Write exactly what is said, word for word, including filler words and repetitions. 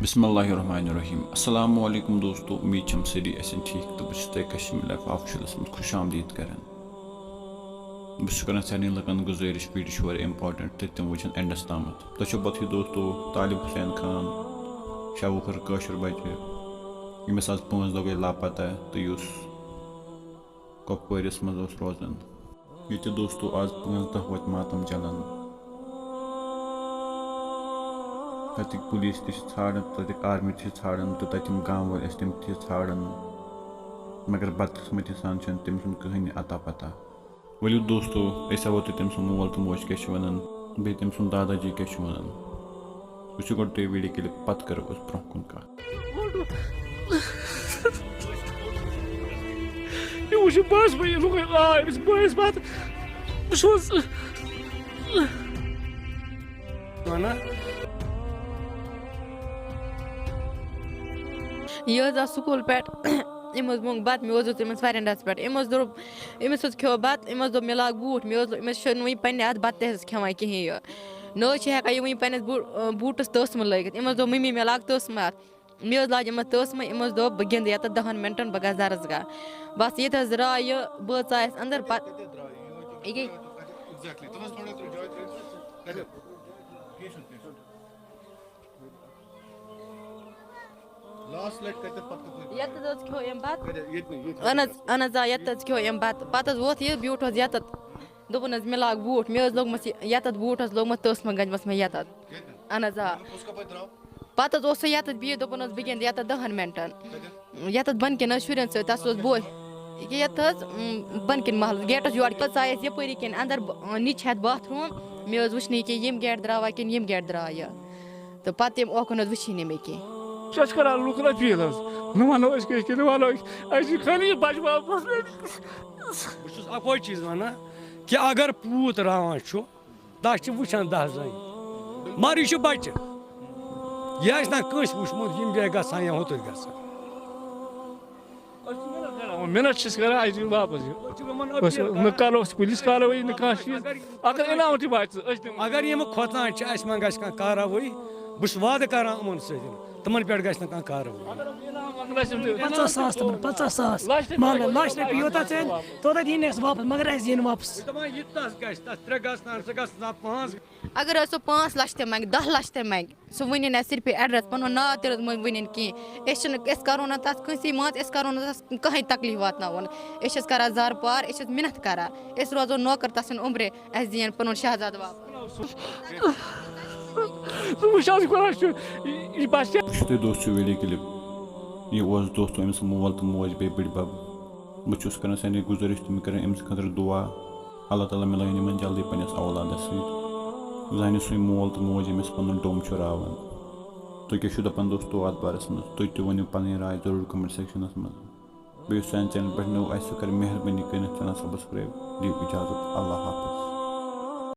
بسم اللہ الرحمن الرحیم۔ السلام علیکم دوستو، امید چھم سٲری آسن ٹھیک تہٕ بہٕ چھُس تۄہہِ کشمیر لائف آفیشلس منٛز خوش آمدید کران۔ بہٕ چھُس کران سارنٕے لُکن گُزٲرِش، video چھُ واریاہ important تہٕ تِم وٕچھن اینڈس تامتھ۔ تۄہہِ چھو پتہٕے دوستو، طالب حسین خان، شاہ وُہُر کٲشُر بچہِ، ییٚمِس آز پانٛژھ دۄہ گٔے لاپتہ تہٕ یُس کۄپوٲرِس منٛز اوس روزان۔ ییٚتہِ دوستو آز پانٛژھ دۄہ وٲتۍ ماتم چلان۔ تَتِکۍ پُلیٖس تہِ چھِ ژھانٛڈان، تَتِکۍ آرمی تہِ چھِ ژھانٛڈان تہٕ تَتہِ یِم گامہٕ وٲلۍ ٲسۍ تِم تہِ چھِ ژھانٛڈان، مگر بدقٕسمتی سان چھَنہٕ تٔمۍ سُنٛد کٕہٕنۍ اَتہ پتہ۔ ؤلِو دوستو، أسۍ ہاوو تۄہہِ تٔمۍ سُنٛد مول تہٕ موج کیٛاہ چھِ وَنان، بیٚیہِ تٔمۍ سُنٛد دادا جی کیٛاہ چھُ وَنان۔ وٕچھِو گۄڈٕ تُہۍ video clip، پتہٕ کرو أسۍ برٛونٛہہ کُن کتھ۔ یہِ وٕچھِو بس بہٕ یہِ لوٚگُے آے أمِس بٲیِس پتہٕ۔ بہٕ چھُس وَنان۔ یہِ حظ آو سکوٗل پٮ۪ٹھ۔ أمۍ حظ موٚنگ بَتہٕ، مےٚ حظ دیُت أمِس وَرَنڈَس پٮ۪ٹھ۔ أمۍ حظ دوٚپ، أمِس حظ کھیوٚو بَتہٕ، أمۍ حظ دوٚپ، "مےٚ لاگ بوٗٹھ۔" مےٚ حظ، أمِس چھُنہٕ وٕنہِ پنٛنہِ اَتھٕ بَتہٕ تہِ حظ کھٮ۪وان کِہیٖنۍ یہِ۔ نہ حظ چھِ ہٮ۪کان یہِ وٕنہِ پنٛنِس بوٗ-، بوٗٹَس تٲسمہٕ لٲگِتھ۔ أمۍ حظ دوٚپ، "مٔمی، مےٚ لاگ تٲسمہٕ اَتھ۔" مےٚ حظ لاج أمِس تٲسمہٕ، أمۍ حظ دوٚپ، "بہٕ گِنٛدٕ یَتَتھ دَہَن مِنٹَن، بہٕ گژھٕ درسگاہ۔" بَس ییٚتہِ حظ درٛاو یہِ، بہٕ حظ ژایَس اَندَر، پَتہٕ یہِ گٔے لاسٹ لٹہِ کتہِ پتہٕ کتہِ؟ یتھ حظ کھیوٚو أمۍ بتہٕ۔ کتہِ؟ ییٚتہِ نہٕ، ییٚتہِ اہن حظ، اہن حظ، آ، یتھ حظ کھیوٚو أمۍ بتہٕ۔ پتہٕ حظ ووت یہِ، بیوٗٹھ حظ یتتھ۔ دوٚپُن حظ، "مےٚ لاگ بوٗٹھ۔" مےٚ حظ لوگمَس یہِ، یتتھ بوٗٹھ حظ لوگمَس تٲسمہٕ گنجہِ منٛز مےٚ یتتھ۔ کتہِ؟ اہن حظ، آ۔ کُس کپٲرۍ درٛاو؟ پتہٕ حظ اوس سُہ یتتھ بِہِتھ، دوٚپُن حظ، "بہٕ گِنٛدٕ یتتھ دَہَن مِنٹَن۔" کتہِ؟ یتتھ بۄنہٕ کِنۍ حظ شُرٮ۪ن سۭتۍ، تَس اوس بوے۔ ییٚکیٛاہ یتھ حظ، اۭں، بۄنہٕ کِنۍ محلس گیٹس یورٕ۔ پتہٕ ژایَس یپٲری کِنۍ اندر، ب-، نِچہِ ہٮ۪تھ باتھ روٗم۔ مےٚ حظ وٕچھ نہٕ یہِ کینٛہہ، ییٚمہِ گیٹہٕ درٛاوا کِنہٕ ییٚمہِ گیٹہٕ درٛاو یہِ۔ تہٕ پتہٕ تَمہِ اوکُن حظ وٕچھی نہٕ مےٚ کینٛہہ۔ چھِ أسۍ کران لُکن appeal حظ، نہٕ ونو أسۍ کینٛہہ، کہِ نہٕ ونو أسۍ، اَسہِ چھِ خٲلی بچہٕ واپس۔ بہٕ چھُس اَکوے چیٖز وَنان کہِ اگر پوٗت راوان چھُ، تَس چھِ وٕچھان دَہ زَنہِ، مگر یہِ چھُ بچہٕ۔ یہِ آسہِ نہ کٲنٛسہِ وٕچھمُت، یِم جایہِ گژھان یا ہُتُے گژھان۔ أسۍ چھِ محنت کران، وۄنۍ محنت چھِ أسۍ کران، اَسہِ دِیِو واپس یہِ۔ أسۍ چھِ یِمن أسۍ appeal نہ کرو أسۍ پُلیٖس کاروٲیی، نہ کانٛہہ چیٖز۔ اگر اگر یِم انعام تہِ واتہِ، أسۍ دِمو۔ اگر یِم کھۄژان چھِ، اَسہِ ما گژھِ کانٛہہ کاروٲیی؟ بہٕ چھُس وعدٕ کران یِمن سۭتۍ، تِمن پٮ۪ٹھ گژھِ نہٕ کانٛہہ کارروٲیی۔ اگر یِم انعام واتن، أسۍ دِمو۔ پنٛژاہ ساس تِمن، پنٛژاہ ساس۔ لچھ تہِ مالہٕ، لچھ رۄپیہِ یوٗتاہ ژےٚ، توٗتاہ دِیہِ نہٕ اَسہِ واپس، مگر اَسہِ دِیہِ نہٕ واپس۔ بہٕ دَپان، یہِ تَس گژھِ، تَس ترٛےٚ گژھن، زٕ گژھن، پانٛژھ۔ اگر حظ سُہ پانٛژھ لچھ تہِ منٛگہِ، دَہ لچھ تہِ منٛگہِ، سُہ ؤنِن اَسہِ صرف یہِ address، پَنُن ناو تہِ حظ ؤنِن کِہیٖنۍ۔ أسۍ چھِنہٕ، أسۍ کَرو نہٕ تَتھ کٲنٛسی منٛز، أسۍ کَرو نہٕ تَتھ کٕہٕنۍ تکلیٖف واتناوُن۔ أسۍ چھِ حظ کَران زارٕ پار، أسۍ چھِ حظ مِنَتھ کَران۔ أسۍ روزو نوکر تَس سٕنٛدِ عُمرِ، اَسہِ دِیِن پَنُن شہزادٕ واپس۔ وٕچھ حظ، یہِ کوٗتاہ چھُ، یہِ، یہِ باسہِ۔ وٕچھِو تُہۍ دوستو video clip، یہِ اوس دوستو أمِس مول تہٕ موج بیٚیہِ بٕڈۍ بَب۔ بہٕ چھُس کران سارنٕے گُزٲرِش، تِم کرن أمِس خٲطرٕ دُعا، اللہ تعالیٰ مِلٲیِن یِمن جلدی پننِس اولادس سۭتۍ۔ زانہِ سُے مول تہٕ موج، ییٚمِس پنُن ڈوٚم چھُ راوان۔ تُہۍ کیٛاہ چھِو دپان دوستو اتھ بارس منٛز؟ تُہۍ تہِ ؤنِو پنٕنۍ راے ضروٗر comment sectionس منٛز۔ بیٚیہِ یُس سانہِ channel پٮ۪ٹھ نوٚو آسہِ، سُہ کرِ مہربٲنی کٔرِتھ channel subscribe۔ دِیِو اجازت، اللہ حافظ۔